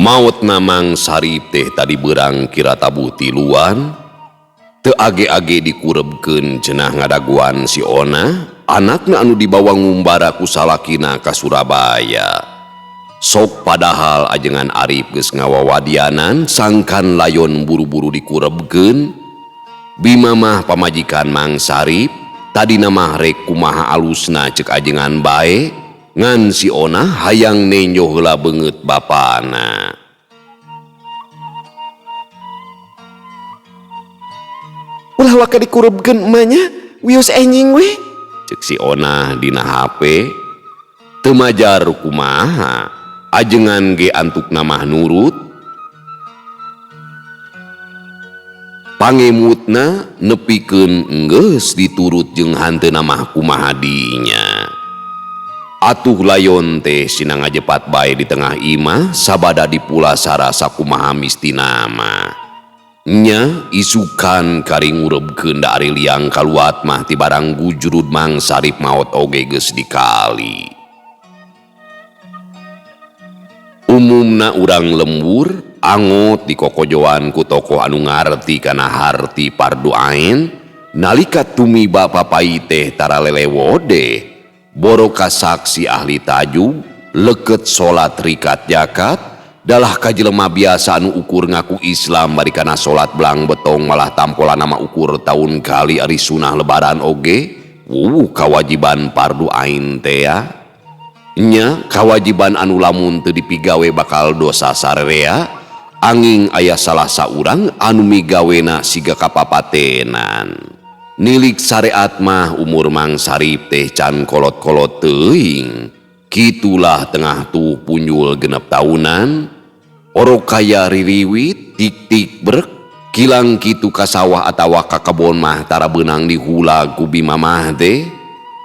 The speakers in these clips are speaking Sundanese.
Maotna Mang Sarip teh tadi beurang kira tabuh tiluan, teu age-age dikurebkeun cenah ngadaguan si Ona, anakna anu dibawa ngumbara ku salakina ka Surabaya. Sok padahal ajengan Arif geus ngawawadianan sangkan layon buru-buru dikurebkeun. Bima mah pamajikan Mang Sarip, tadina mah rek kumaha alusna cek ajengan bae, ngan si Ona hayang nenjo heula beungeut bapana. Ulah waka dikurebkeun emak nya, wios enjing we. Cek si Ona dina HP. Teu majar kumaha, ajengan ge antukna mah nurut. Pangemutna nepikeun enggeus diturut jeung hanteuna mah kumaha dinya. Atuh layon teh sina ngajepat bae di tengah imah sabada dipulasara sakumaha mistina mah. Nya isukan kari ngurebkeun da ari liang kaluat mah ti barang gujrud Mang Sarip maot oge geus dikali. Umumna urang lembur angot dikokojoan ku tokoh anu ngarti kana harti fardu ain nalika tumiba papai teh tara lelewode boro kasaksi ahli tajug leket salat rikat jakat dalah ka jelema biasa anu ukur ngaku Islam bari kana salat belang betong malah tampolan nama ukur taun kali ari sunah lebaran oge wuh kawajiban fardu ain teh ya. Nya kawajiban anu lamun teu dipigawe bakal dosa sarerea anging aya salah saurang anu migawena siga kapapatenan. Nilik syariat mah umur Mang Sarip teh can kolot-kolot teuing. Kitulah tengah tuh punjul 6 tahunan. Orok kaya ririwit tik-tik brek kilang kitu ka sawah atawa ka kebon mah tara beunang dihula ku Bima mah teh.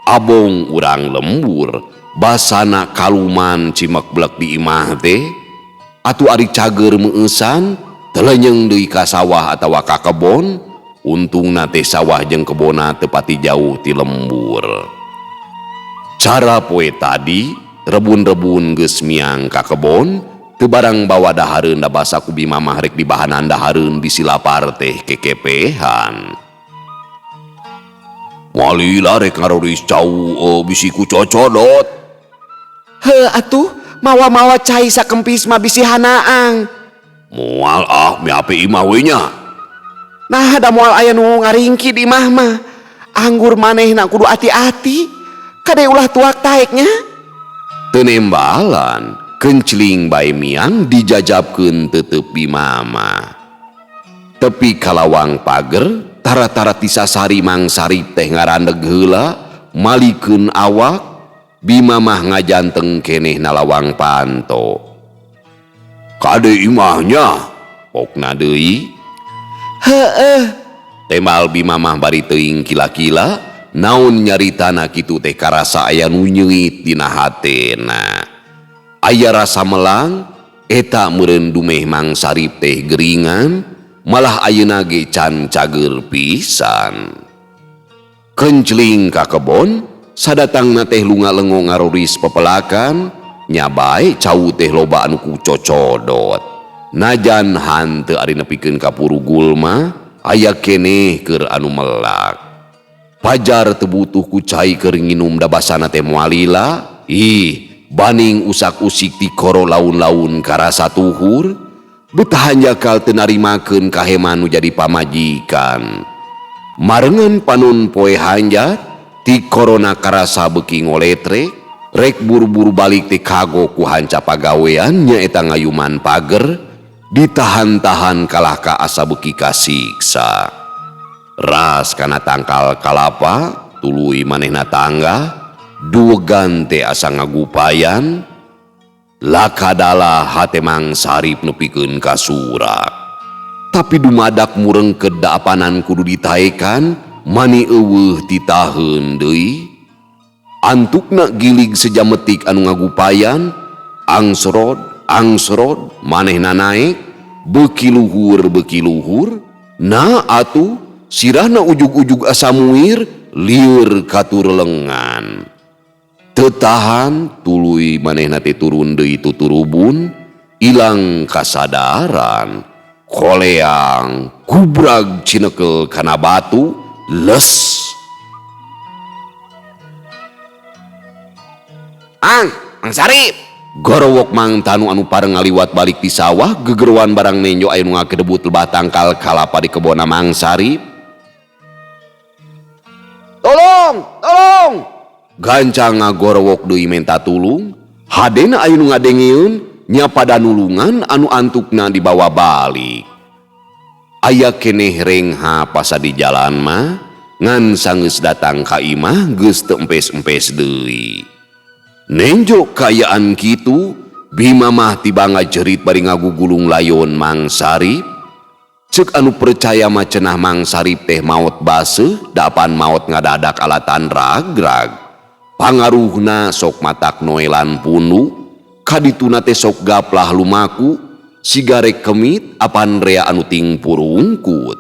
Abong urang lembur basana kaluman cimek blek di imah teh. Atuh ari cager meueusan telenyeng deui ka sawah atawa ka kebon. Untungna teh sawah jeung kebonna teu pati jauh ti lembur. Cara poe tadi rebun-rebun geus miang ka kebon teu barang bawa dahareun da basa ku Bima mah rek dibahanan dahareun bisi lapar teh kekepehan. Malila rek ngaroris cau bisi ku cocodot. Heuh atuh mawa-mawa cai sakempis mah bisi hanaang. Moal ah miape imah we nya. Nah da moal aya nu ngaringki di imah mah. Anggur manehna kudu ati-ati. Kade ulah tuak taeknya. Teu nembalan kencling bae miang dijajabkeun tetep Bima mah. Tepi kalawang pager tara-tara tisasari Mang Sarip teh ngarandeg heula malikeun awak. Bima mah ngajanteng keneh nalawang panto. Kade imahnya pokna deui. Heeh. Tembal Bima mah bari teuing kila-kila naon nyaritana kitu teh karasa aya nu nyeungit dina hatena. Aya rasa melang eta meureun dumeh Mang Sarip teh geringan malah ayeuna ge can cager pisan. Kencling ka kebon sadatangna teh lunga-lengo ngaroris pepelakan nya bae cau teh loba anu ku cocodot. Najan hanteu ari nepikeun ka purugul mah aya keneh keur anu melak. Pajar teu butuh ku cai keur nginum da basana teh moal lila. Ih, baning usak-usik ti koro laun-laun karasa tuhur. Betahan jakal teu narimakeun kaheman nu jadi pamajikan. Marengan panon poe hanjat ti korona karasa beuki ngoletrek. Rek buru-buru balik teh kagok ku hanca pagawean nyaeta ngayuman pager. Ditahan-tahan kalah ka asa beuki kasiksa. Ras kana tangkal kalapa tuluy manehna tangga duwegan teh asa ngagupayan. Lakadala hate Mang Sarip nepikeun ka surak. Tapi dumadak murengkeud daapanan kudu ditaekan mani eueuh titaheun deui. Antukna gilig sejametik anu ngagupayan angsrod angsrod manehna naek beuki luhur beuki luhur. Nah atuh sirahna ujug-ujug asa muir lieur katurlengan. Teu tahan tuluy manehna teh turun deui tuturubun. Ilang kasadaran, koleang, gubrag cinekel kana batu, les. Mang, Mang Sarip. Gorowok Mang Tanu anu pareng ngaliwat balik di sawah, gegeruan barang nenjo aya nu ngakedebut lebah tangkal kalapa di kebonna Mang Sarip. Tolong, tolong. Gancang ngagorowok deui menta tulung, hadena aya nu ngadengeun nya pada nulungan anu antukna dibawa balik. Aya keneh rengha pasa di jalan mah, ngan sanggeus datang ka imah geus teu empes-empes deui. Nenjo kaayaan kitu, Bima mah tiba ngajerit bari ngagugulung layon Mang Sarip. Ceuk anu percaya mah cenah Mang Sarip teh maot baseuh, dapan maot ngadadak alatan ragrag. Pangaruhna sok matak noelan pundu, kadituna teh sok gaplah lumaku, sigarek kemit apan rea anu ting purungkut.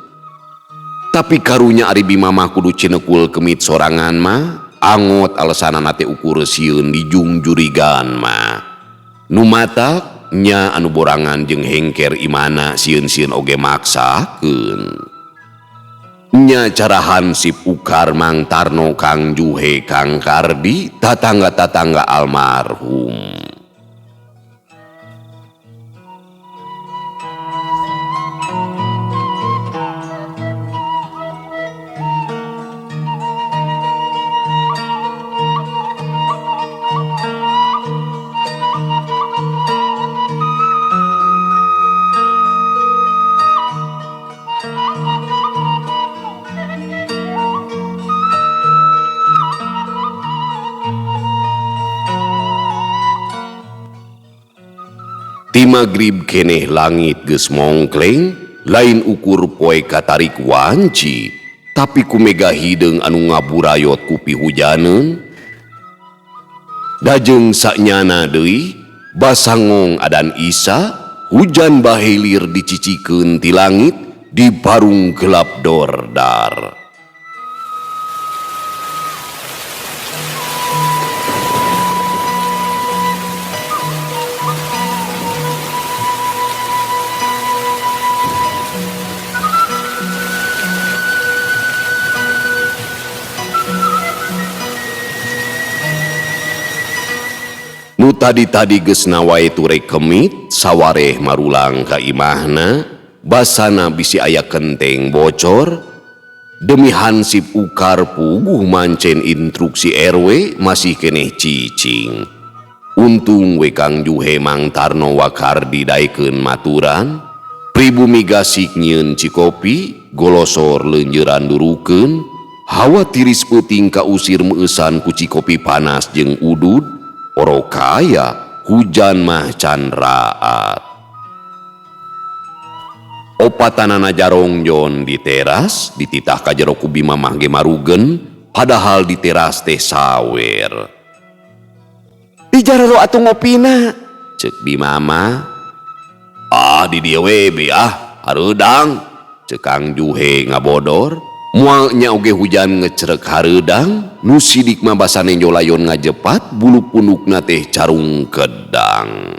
Tapi karunya ari Bima mah kudu cinekul kemit sorangan mah, angot alesanana teh ukur sieun dijungjurigan mah. Nu matak nya anu borangan jeung hengker imana sieun-sieun oge maksakeun. Nya cara hansip ukar Mang Tarno Kang Juhe Kang Kardi tatangga-tatangga almarhum. Ti magrib keneh langit geus mongkleng, lain ukur poe katarik wanci, tapi ku mega hideung anu ngaburayot ku pihujaneun. Dajeng sanyana deui, basangong adan Isa, hujan bahelir dicicikeun ti langit di parung gelap dordar. Nu tadi-tadi geus nawae ture kemit, sawareh marulang ka imahna, basana bisi aya kenteng bocor, demi hansip ukar puguh mancen instruksi RW masih keneh cicing. Untung we Kang Juhe Mang Tarno Wakardi daekeun maturan, pribumi gasik nyieun cikopi, golosor leunjeuran durukeun, hawa tiris peuting kausir meueusan ku cikopi panas jeung udud. Oro kaya hujan mah can raat. Opatanana jarongjon di teras dititah ka jero ku Bima mah ge marugen, padahal di teras teh sawer. Di jarero atuh ngopina, ceuk Bima mah. Ah di dieu we be ah, hareudang, ceuk Kang Juhe ngabodor. Mual nya oge hujan ngecrek hareudang, nu sidik mah basa nenjo layon ngajepat, bulu punukna teh carung kedang.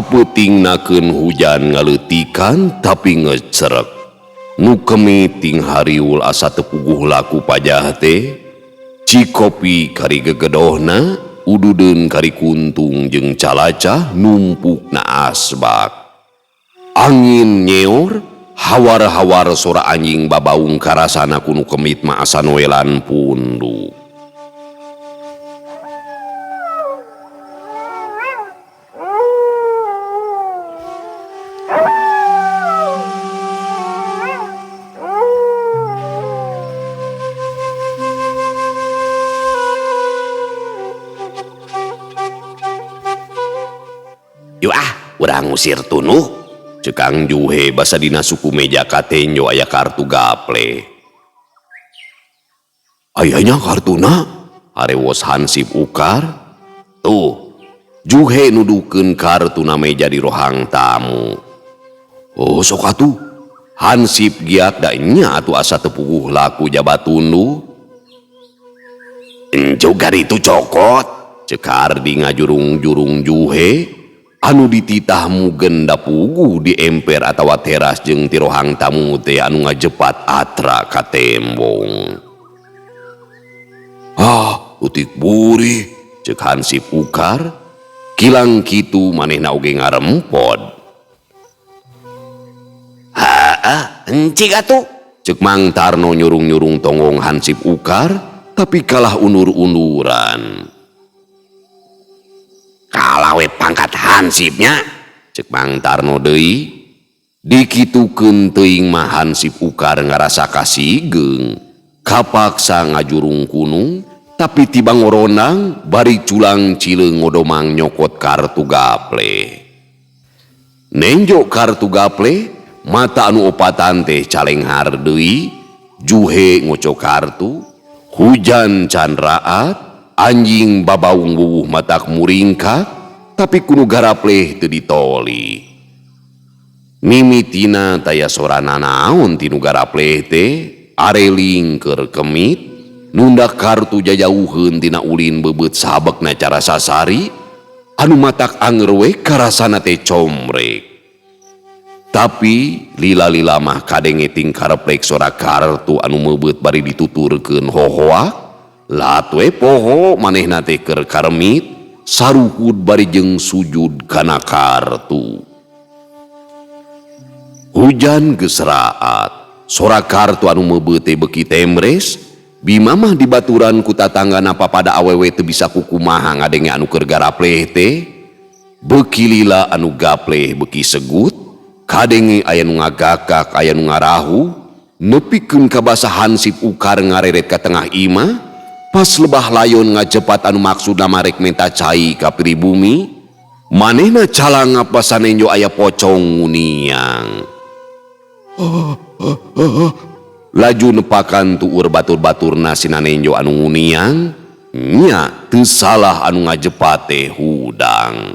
Kapeutingnakeun hujan ngaleutikan tapi ngecerek. Nu kemit ting hariul asa teu puguh laku pajah teh. Cikopi kari gegedohna, ududeun kari kuntung jeung calacah numpuk na asbak. Angin nyeor, hawar-hawar sora anjing babaung karasana ku nu kemit mah asa noelan pundu. Yuk ah, urang ngusir tunuh. Ceuk Kang Juhe basa dina suku meja katenjo aya kartu gaple. Ayanya kartuna? Harewos hansip ukar. Tuh, Juhe nuduhkeun kartuna meja di rohang tamu. Oh sok atuh. Hansip giat da nya atuh asa teu puguh laku jabat tunduh. Enjo garitu cokot. Ceuk Ardi ngajurung-jurung Juhe. Anu dititah mugen da puguh di emper atawa teras jeung ti rohang tamu teh anu ngajepat atra ka tembong. Ah, utik burih, ceuk hansip ukar. Kilang kitu manehna oge ngarempod. Haah, encik atuh, ceuk Mang Tarno nyurung-nyurung tonggong hansip ukar, tapi kalah undur-unduran. Kalah we pangkat hansipnya, ceuk Mang Tarno deui. Dikitukeun teuing mah hansip ukar ngarasa kasigeung, kapaksa ngajurung kunung, tapi tiba ngorondang bari culang cileung ngodomang nyokot kartu gaple. Nenjo kartu gaple, mata anu opatan teh calenghar deui, Juhe ngocok kartu, hujan can raat, anjing babaung wuwuh matak muringkak, tapi kunu garapleh teu ditoli. Mimitina taya sorana naon tinu garapleh teh, areling keur kemit, nundak kartu jajauheun tina ulin beubeut sabekna cara sasari, anu matak anger we karasana teh comrek. Tapi lila-lila mah kadenge ting kareplek sora kartu anu meubeut bari dituturkeun hohoak, lat we poho manehna teh keur karemit, saruhud bari jeung sujud kana kartu. Hujan geus raat, sora kartu anu meubeut teh beuki temres, Bima mah dibaturan ku tatanggana papada awewe teu bisa kukumaha ngadenge anu keur garapleh teh. Beuki lila anu gapleh beuki segut, kadenge aya nu ngagakak aya nu ngarahu, nepikeun ka basa hansip ukar ngareret ka tengah imah, pas lebah layon ngajepat anu maksudna marek menta cai ka pribumi, manehna calangap basa nenjo aya pocong nguniang. Laju nepakan tuur batur-baturna sina nenjo anu nguniang, nya teu salah anu ngajepat teh hudang.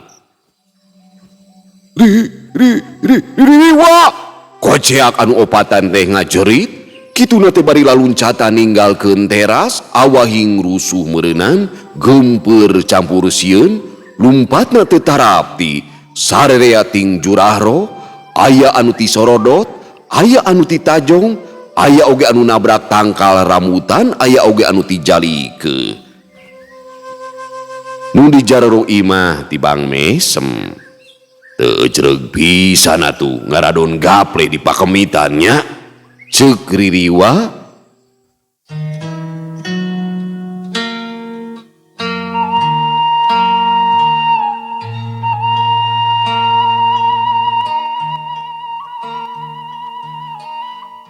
Ri ri ri riwa koceak anu opatan teh ngajerit, kituna teh bari laluncatan ninggalkeun teras, awahing rusuh meureunan, geumpeur campur sieun, lumpatna teu tarapti, sarerea ting jurahro, aya anu ti sorodot, aya anu ti tajong, aya oge anu nabrak tangkal rambutan, aya oge anu ti jalike. Nu di jarero imah tibang mesem. Teu ejreg pisan atuh ngaradon gaple di pakemitannya. Ceuk ririwa.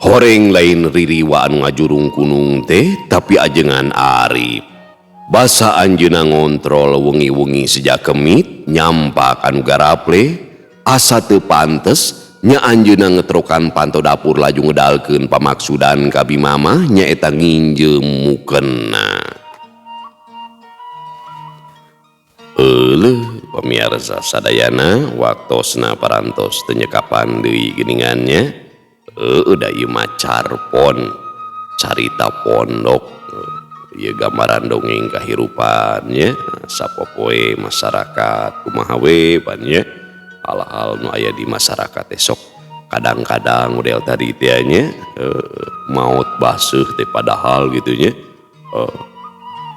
Horeng lain ririwa anu ngajurung kunung teh tapi ajengan Arif. Basa anjeunna ngontrol wengi-wengi sejak kemit nyampak anu garaple asa teu pantes nya anjeunna ngetrokan panto dapur laju ngedalkeun pamaksudan ka Bimamah nyaeta nginjeum mukena. Euleuh pamiarsa sadayana waktosna parantos teu nyekapan deui geuningannya. Da ieu mah carpon carita pondok. Ieu gambaran dongeng kahirupan nya sapopoe masyarakat kumaha we pan nya. Hal-hal nu aya di masyarakat teh sok kadang-kadang model tadi teh nya, maot baseuh teh padahal gitu nya,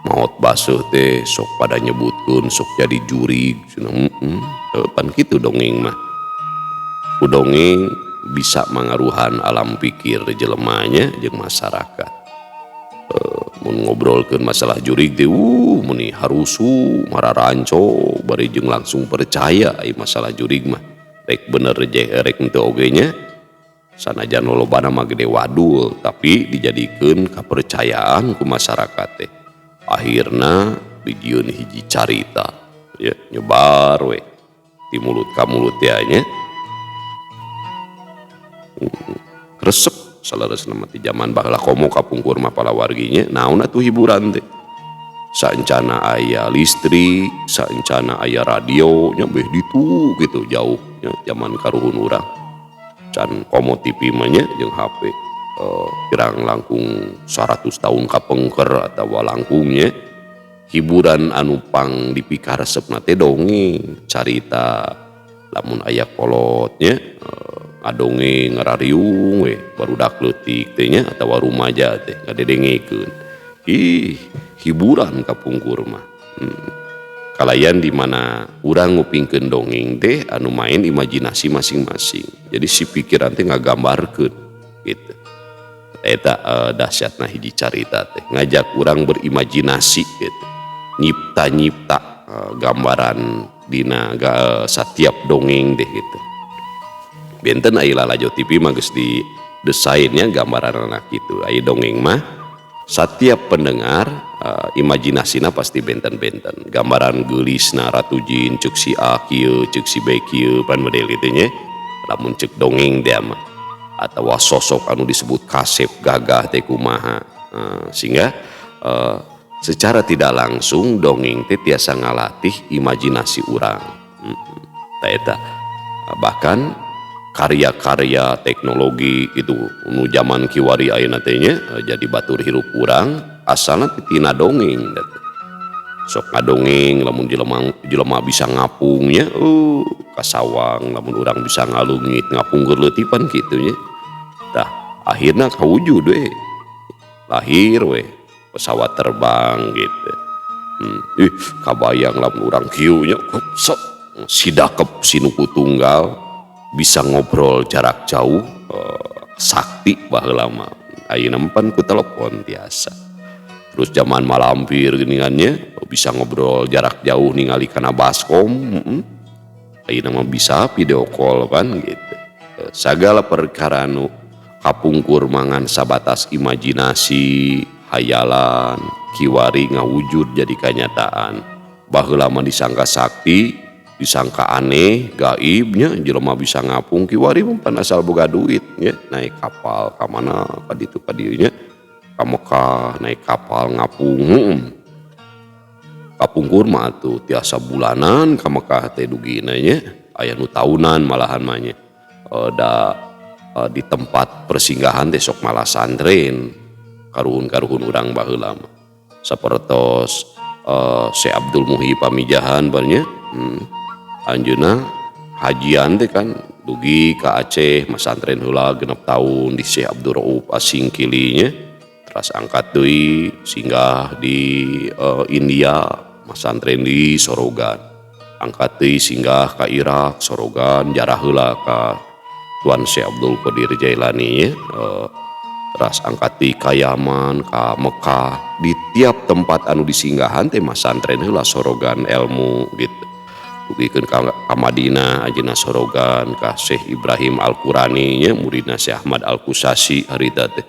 maot baseuh teh sok pada nyebutkeun sok jadi jurig cenah, pan kitu dongeng mah. Ku dongeng bisa mangaruhan alam pikir jelema nya jeung masyarakat. Mun ngobrolkeun masalah jurig teh meni harusu mararanco bari jeung langsung percaya ai masalah jurig mah. Rek bener je rek henteu oge nya, sanajan lolobana mah gede wadul tapi dijadikeun kapercayaan ku masyarakat teh. Akhirna dijieun hiji carita ya, nyebar we ti mulut ka mulut teh nya. Resep saleresna mah ti jaman baheula komo kapungkur mah palawargi nya, naon atuh hiburan teh. Saencana aya listrik, saencana aya radio nya beh ditu gitu jauh nya jaman karuhun urang. Can komo TV mah nya jeung HP, kirang langkung 100 tahun kapengker atawa langkung nya. Hiburan anu pang dipikaresepna teh dongeng, carita lamun aya kolot nya, ngadongeng ngarariung we barudak leutik teh nya atawa rumaja teh ngadedengekeun. Ih, hiburan kapungkur mah. Kalayan di mana urang ngupingkeun dongeng teh anu main imajinasi masing-masing. Jadi si pikiran teh ngagambarkeun gitu. Eta dahsyatna hiji carita teh ngajak urang berimajinasi gitu. Nyipta-nyipta gambaran dina satiap dongeng teh gitu. Benten aya lalajo TV mah geus didesainnya gambaran anak gitu. Aya dongeng mah setiap pendengar imajinasina pasti benten-benten. Gambaran geulisna Ratu Jin ceuk si A kieu ceuk si B kieu pan model kitu nya. Lamun ceuk dongeng teh mah atawa sosok anu disebut kasep gagah teh kumaha. Sehingga secara tidak langsung dongeng teh tiasa ngalatih imajinasi urang. Tah eta bahkan karya-karya teknologi itu nu zaman kiwari ayeuna teh nya, jadi batur hirup urang asalna teh tina dongeng teh. Sok ngadongeng lamun jelema bisa ngapung nya, kasawang lamun urang bisa ngalungit ngapung keur leutik pan kitu nya. Tah akhirna kawujud we. Lahir we pesawat terbang gitu. Ih kabayang lamun urang kieu nya sok sidakep sinuku tunggal bisa ngobrol jarak jauh, sakti baheula mah. Ayeuna mah pan ku telepon tiasa. Terus zaman malampir geuningan nya bisa ngobrol jarak jauh ningali kana baskom, Ayeuna mah bisa video call kan gitu. Sagala perkara nu kapungkur mangan sabatas imajinasi, hayalan, kiwari ngawujud jadi kanyataan. Baheula mah disangka sakti, disangka aneh, gaibnya jelema bisa ngapung kiwari mah pan asal boga duit nya, naik kapal ka mana ka ditu ka dieu nya, ka Mekah naik kapal ngapung. Kapungkur mah atuh tiasa bulanan ka Mekah teh dugina nya, aya nu taunan malahan mah nya. Da di tempat persinggahan teh sok malah santren karuhun-karuhun urang baheula mah. Sapertos Syekh Abdul Muhyi Pamijahan bar nya, anjeunna hajian teh kan dugi ka Aceh masantren heula 6 tahun di Syekh Abdul Rauf Asingkili nya, teras angkat deui singgah di India masantren di Sorogan, angkat deui singgah ka Irak Sorogan, jarah heula ka Tuan Syekh Abdul Qadir Jailani nya, teras angkat deui ka Yaman ka Mekah. Di tiap tempat anu disinggahan teh masantren heula sorogan ilmu gitu. Dugikeun ka Madinah ajeuna sorogan ka Syekh Ibrahim Al-Qurani nya, muridna Syekh Ahmad Al-Kusasi harita teh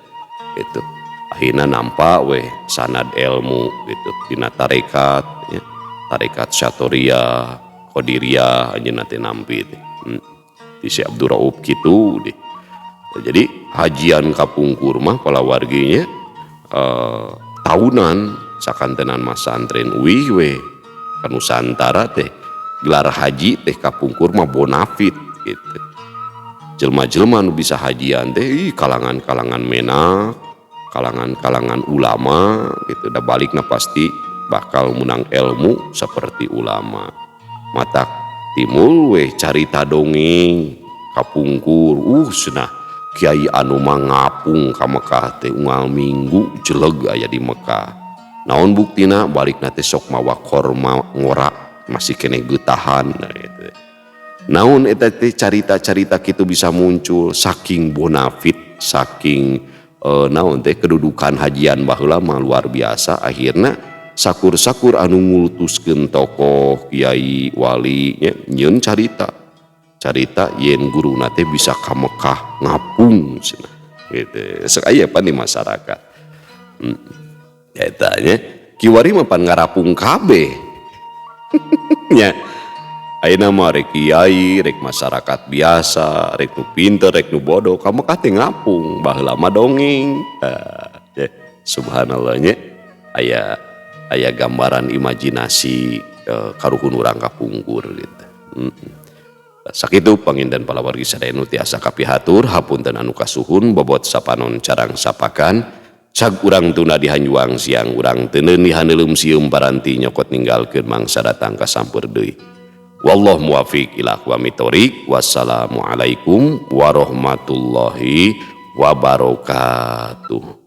gitu. Akhirna nampak weh sanad ilmu gitu dina tarekat nya, tarekat Syatoria, Qadiriyah ajeuna teh nampi teh. Di Syekh Abdul Rauf kitu deh. Jadi hajian kapungkur mah palawargi nya, tahunan sakantenan masantren uih we ka Nusantara teh gelar haji teh kapungkur mah bonafit gitu. Jelma-jelma nu bisa hajian teh ih kalangan-kalangan menak, kalangan-kalangan ulama gitu. Da balikna pasti bakal menang ilmu seperti ulama. Matak Timbul weh carita dongeng kapungkur, cenah Kiai anu mah ngapung ka Mekah teh, unggal minggu jeleg aya di Mekah. Naon buktina? Balikna teh sok mawa korma ngora, masih keneh getahan. Nah, gitu. Naon eta teh carita-carita kitu bisa muncul saking bonafit, saking naon teh, kedudukan hajian baheula mah luar biasa. Akhirna sakur-sakur anu ngultuskeun tokoh kiai, wali nya, nyieun carita carita yen guruna teh bisa ka Mekah ngapung cenah gitu. Sok aya pan di masyarakat. Eta nya kiwari mah pan ngarapung kabeh nya. Ayeuna mah rek kiai, rek masyarakat biasa, rek nu pinter, rek nu bodoh, ka Mekah teh ngapung. Baheula mah dongeng. Ya, subhanallah nya, aya aya gambaran imajinasi karuhun urang kapungkur gitu. Sakitu panginten palawargi sadaya nu tiasa kapihatur, hapunten anu kasuhun. Bobot sapanon carang sapakan, cag urang tunda di hanjuang siang, urang teuneun di haneuleum sieum, paranti nyokot ninggalkeun mangsa datang kasampeur deui. Wallahu muwafiq ila aqwamit thoriq. Wassalamualaikum warahmatullahi wabarakatuh.